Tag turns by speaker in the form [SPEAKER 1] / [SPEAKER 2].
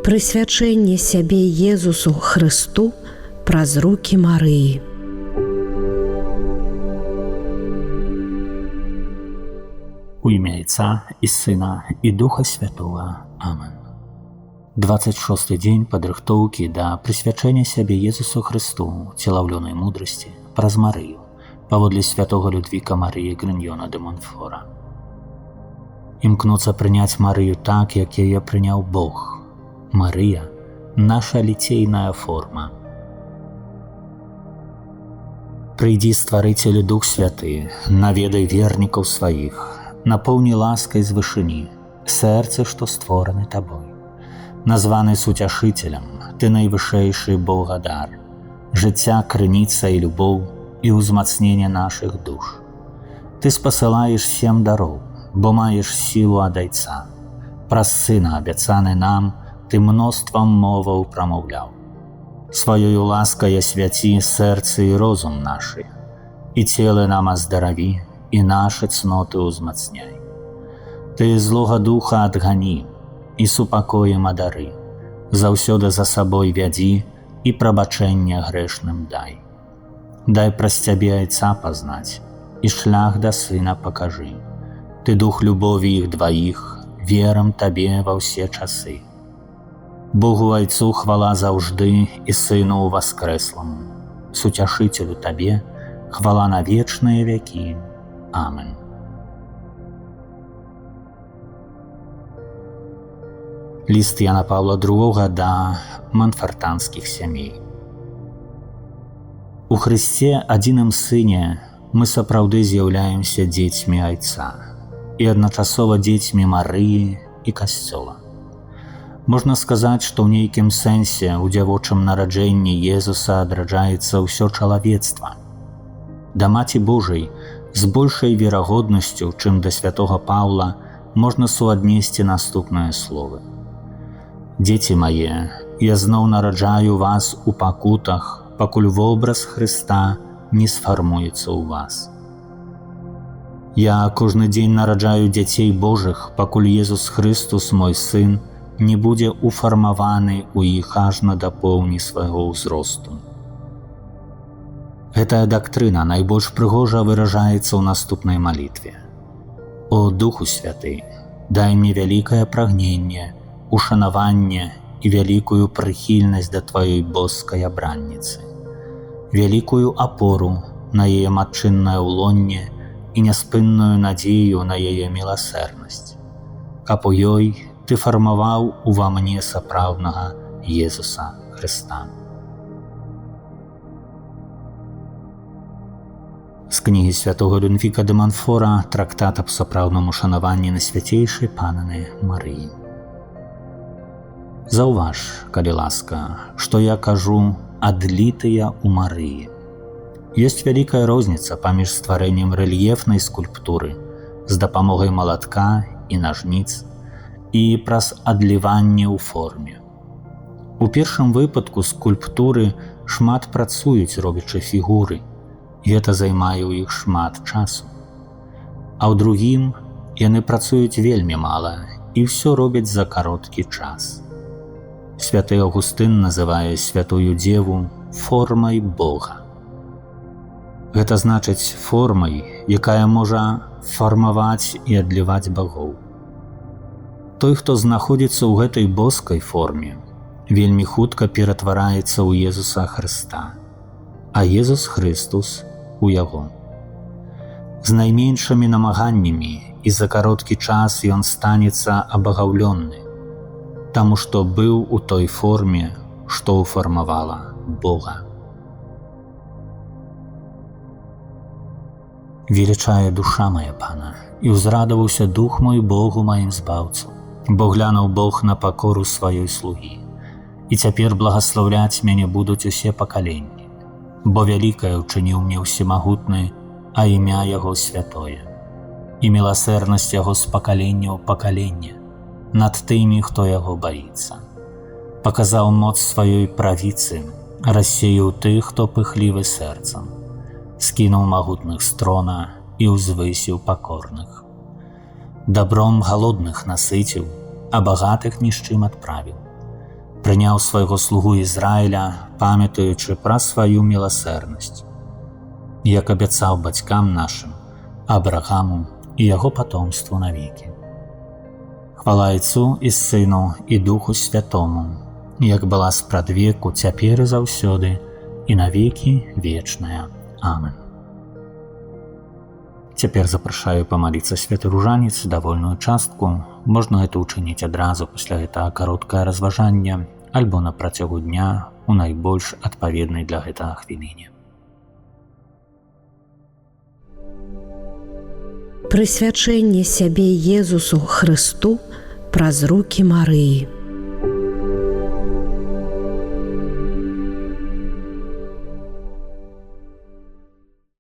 [SPEAKER 1] Прысвячэнне сябе Езусу Хрысту праз рукі Марыі.
[SPEAKER 2] У імя Айца і Сына і Духа Святого. Амен. 26 дзень падрыхтоўкі да прысвячэння сябе Езусу Хрысту, целаўлёнай мудрасці, праз Марыю, паводле святого Людвіка Марыі Грыньёна де Монфора. Імкнуцца прыняць Марыю так, як яе прыняў Бог. Марыя – наша ліцейная форма. Прыйдзі, стварыцелю Дух Святы, наведай вернікаў сваіх, напоўні ласкай з вышыні, сэрцы, што створаны табой. Названы суцяшыцелем, ты найвышэйшы Бога дар, жыцця крыніца і любоў і ўзмацненне нашых душ. Ты спасылаеш сем дароў, бо маеш сілу ад Айца. Праз Сына, абяцаны нам, ты мноствам моваў прамаўляў. Сваёю ласкай асвяці сэрцы і розум нашы, і целы нам аздараві, і нашы цноты ўзмацняй. Ты злога духа адгані і супакоем адары, заўсёды за сабой вядзі і прабачэнне грэшным дай. Дай праз цябе Айца пазнаць і шлях да Сына пакажы. Ты дух любові іх дваіх, верам табе ва ўсе часы. Богу Айцу хвала заўжды і Сыну уваскрэсламу, суцяшыцелю табе хвала на вечныя вякі. Амен. Ліст Яна Паўла II да манфартанскіх сямей. У Хрысце, адзіным Сыне, мы сапраўды з'яўляемся дзецьмі Айца і адначасова дзецьмі Марыі і Касцёла. Можна сказаць, што ў нейкім сэнсе ў дзявочым нараджэнні Езуса адраджаецца ўсё чалавецтва. Да Маці Божай з большай верагоднасцю, чым да святого Паўла, можна суаднесці наступныя словы. Дзеці мае, я зноў нараджаю вас у пакутах, пакуль вобраз Хрыста не сфармуецца ў вас. Я кожны дзень нараджаю дзяцей Божых, пакуль Езус Хрыстус, мой Сын, не будзе уфармаваны ў іх ажна да поўні свайго ўзросту. Гэтая дактрына найбольш прыгожа выражаецца ў наступнай малітве. О Духу Святы, дай мне вялікае прагненне, ушанаванне і вялікую прыхільнасць да Тваёй боскай абранніцы, вялікую апору на яе матчыннае ўлонне і няспынную надзею на яе міласэрнасць, каб у ёй Ты фармаваў ува мне сапраўднага Езуса Хрыста. З кнігі святого Людвіка де Манфора трактат аб сапраўдным ушанаванні Найсвяцейшай Панны Марыі. Заўваж, калі ласка, што я кажу адлітыя ў Марыі. Ёсць вялікая розніца паміж стварэннем рэльефнай скульптуры з дапамогай малатка і нажніц і праз адліванне ў форме. У першым выпадку скульптуры шмат працуюць, робячы фігуры, і гэта займае ў іх шмат часу. А ў другім яны працуюць вельмі мала і ўсё робяць за кароткі час. Святы Аўгустын называе святую дзеву формай Бога. Гэта значыць формай, якая можа фармаваць і адліваць багоў. Той, хто знаходзіцца ў гэтай боскай форме, вельмі хутка ператвараецца ў Езуса Хрыста, а Езус Хрыстус у яго. З найменшымі намаганнямі і за кароткі час ён станецца абагаўлённы, таму што быў у той форме, што ўфармавала Бога. Велічае душа моя Пана, і ўзрадаваўся дух мой Богу маім збаўцу, бо глянуў Бог на пакору сваёй слугі. І цяпер благаслаўляць мяне будуць усе пакаленні, бо вялікае ўчыніў мне ўсемагутны, а імя яго святое. І міласэрнасць яго з пакалення ў пакаленне над тымі, хто яго баіцца. Паказаў моц сваёй правіцы, рассеяў тых, хто пыхлівы сэрцам, скінуў магутных з трона і ўзвысіў пакорных. Дабром галодных насыціў, а багатых ні з чым адправіў. Прыняў свайго слугу Ізраіля, памятаючы пра сваю міласэрнасць, як абяцаў бацькам нашым, Абрагаму і яго патомству навекі. Хвала Айцу і Сыну і Духу Святому, як была спрадвеку, цяпер і заўсёды, і навекі вечная. Амен. Цяпер запрашаю памаліцца святы ружанец давольную частку. Можна гэта ўчыніць адразу пасля гэтага кароткае разважання альбо на працягу дня у найбольш адпаведнай для гэтага хвіліне.
[SPEAKER 1] Прысвячэнне сябе Езусу Хрысту праз рукі Марыі.